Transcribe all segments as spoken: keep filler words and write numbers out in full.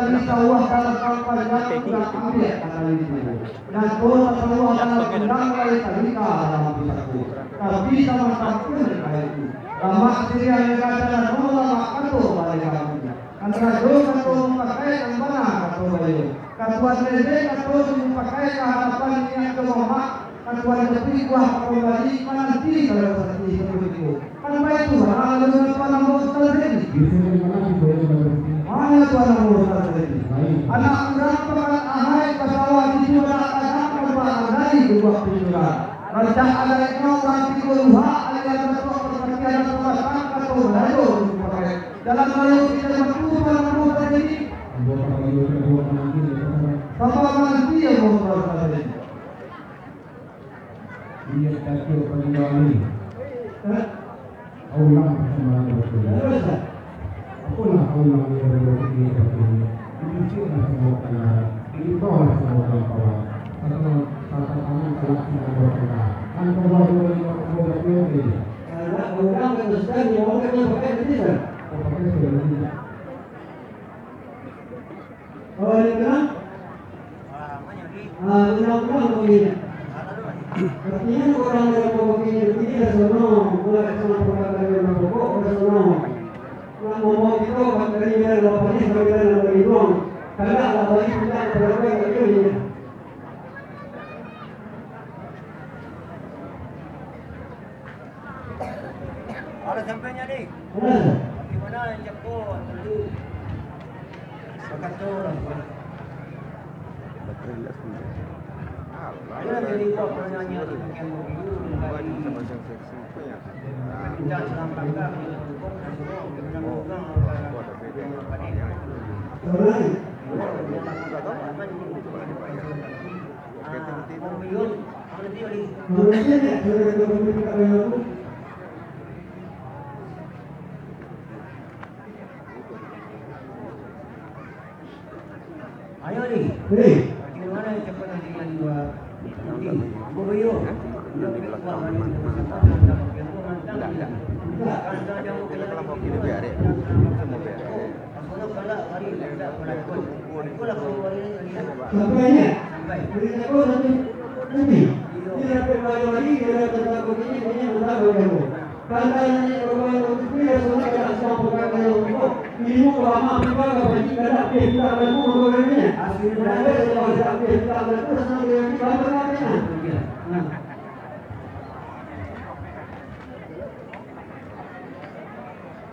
Tasawuah dalam kampanye urang ambiak ka tali tibo. Nyato tasawuah dalam urang lai tarika dalam pusako. Tapi samantang pun ka itu, lamak siriah nan ka jalano, lamak kato baleh ka bumi. Nan rajo kato mupakai, nan bana kato baiyo. Ka Tuan Lele kato mupakai, ka hadapan niniak jo mamak, ka Tuan Japuik buah ka pambali, mananti kalau sati sabuik ko. Kan baitu bana alun Tuan ambo Ustaz Zaidi. Mano Tuan ambo Ustaz Zaidi? Anak urang Pakan Ahai basawah di Cubadak Gadang, tampak nan dari buah picuran. Rancak adaiknyo urang tigo luhak, aliran Datuak Parpatiah nan sabatang, kato barajo dulu pakai. Jalan raya Pitian Batu, Tuan ambo Ustaz Zaidi. Ambo ka baliau ka dua mananti, ya, Tuan. Saba mananti, ya, ambo Ustaz Zaidi. Inyo takiuk panjuang ni. Hah? Aulang pasambahan batul. Apolah aulang yang baru ini batul. Diciciklah sambuah tanah, diimbaulah sambuah gampauan. Satu, satu tangan salah tidak berkata. Kan kau baru ini mau kau batul ini. Anak orang kata sudah, dia mau kena pakai betul, kan? Kau pakai sudah ini. Oh, ini kenal? Ah, undang-undang begini. Artinya, orang dalam pokok ini, begini, dah sono, mulai sama perkataan yang pokok, dah sono. Nak ngomong itu, dari yang lapan ini, dari yang lapan. Kalau ada balik, tidak, kalau ada, tak boleh. Alah, sampai nya, Dik. Bagaimana yang cako dulu? Bakato lah. Ayolah, jadi buat pertanyaan yang demikian begitu, dan tadi minta salam kakak, minta hukum, dan semua, minta hukum, minta hukum. Ayo, Di. Hei. Bagaimana cakap dengan dua? Ambo bayo. Tidak, tidak. Tidak. Kalau kau kira biar, ya. Semua biar. Sampai ni. Sampai. Beri takut satu. Nanti. Ini dapat baju lagi, dia dapat takut ini, ini dapat baju. Pantai ini bermain untuk dia, semua kena semua pegang dari untuk. Ini muka lama, tiba, apa lagi, kena pihak kita lagu, untuk ini. Asli. Kena ada yang tidak pihak kita lagu, senang dia, kita apa namanya? Nah.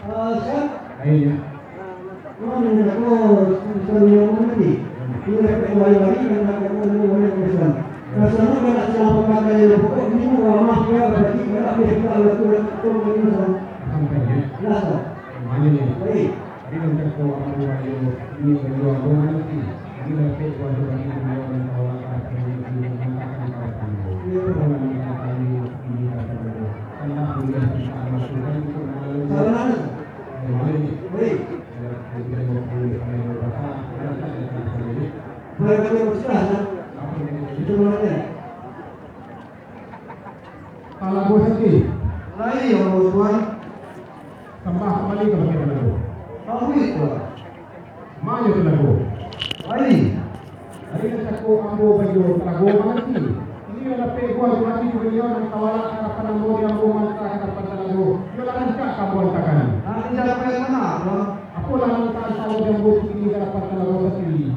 Ah, siap? Ayo, ya. Mano nan ko bisa menyambung nanti? Ini dapat kembali lagi, karena kamu ini boleh bisa. Rasanya banyak salah pemakai yang pokok ini, ramah dia, bagi banyak dia, kita ada kurang, kurang, kurang. Sampai, ya. Nah, Sir. Mano ni? Baik. Jadi, macam tu, orang tua dia, dia berdua, dua anak ni. Jadi, dapat dua orang ni, dua orang tahu lah, apa yang dia mengatakan pada kamu. Ya. Orang mengatakan ini, ini pada kamu. Salah. Talago sakik. Lai, ya Allah Tuhan. Tambah kembali ka talago. Tahu itu. Mayo talago. Lai. Ari nan cako ambo bajo talago mananti. Iko lah dapek buah jo hati jo baliau nan tawalak ka hadapan ambo, di ambo maanta ka hadapan talago. Iyo lah rancak ka ambo antakan. Nak dijawab bagaimana, Abah? Apolah nan ka antaro di ambo kini ka hadapan talago tadi?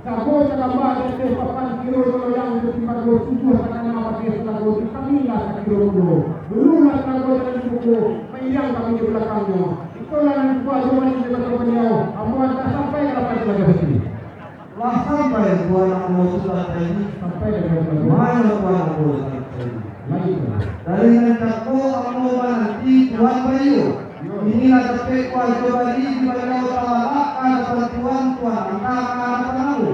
Sago tagambak di ateh papan, kiro jo loyang jo timbago, tujuah takana bakeh talago, di kami lah sakiro pulo. Dulu lah talago jalan dibuko, mairiang kami di balakangnyo. Ikolah nan buah jo manih di batang baliau, ambo antakan sampai ka hadapan talago tadi. Lah sampai buah nan ambo sudah tadi. Sampai ka talago. Mano buah nan ambo sudah tadi? Lai. Dari nan cako ambo mananti Tuan bayo. Inilah dapek buah jo bali di baliau tawalak ka hadapan Tuan, Tuan antakan ka hadapan ambo.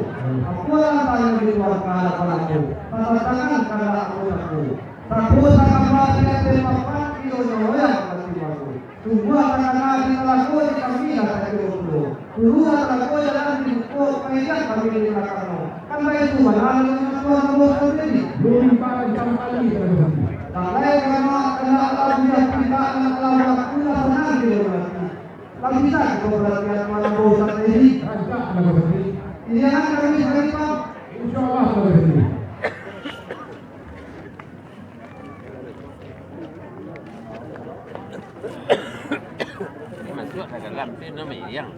Apolah antakan di Tuan ka hadapan ambo? Tanda tangan kandak ambo cako. Sago sagamba di ateh papan, kiro jo loyang ka timbago. Tujuah takana di talago, di kami lah sakiro pulo. Dulu lah talago jalan dibuko, mairiang kami di balakangnyo. Kan baitu bana nan Tuan ambo sandiri. Lai karano kandak lah buliah pintak, nan lah balaku lah sanang dihormati. Lah bisa kito paratian Tuan ambo sandiri. Rancak lah balaku. Ini anak kami sekali, Pak. Insya Allah, Pak Presiden. Ini masuk ke dalam, tu nama yang.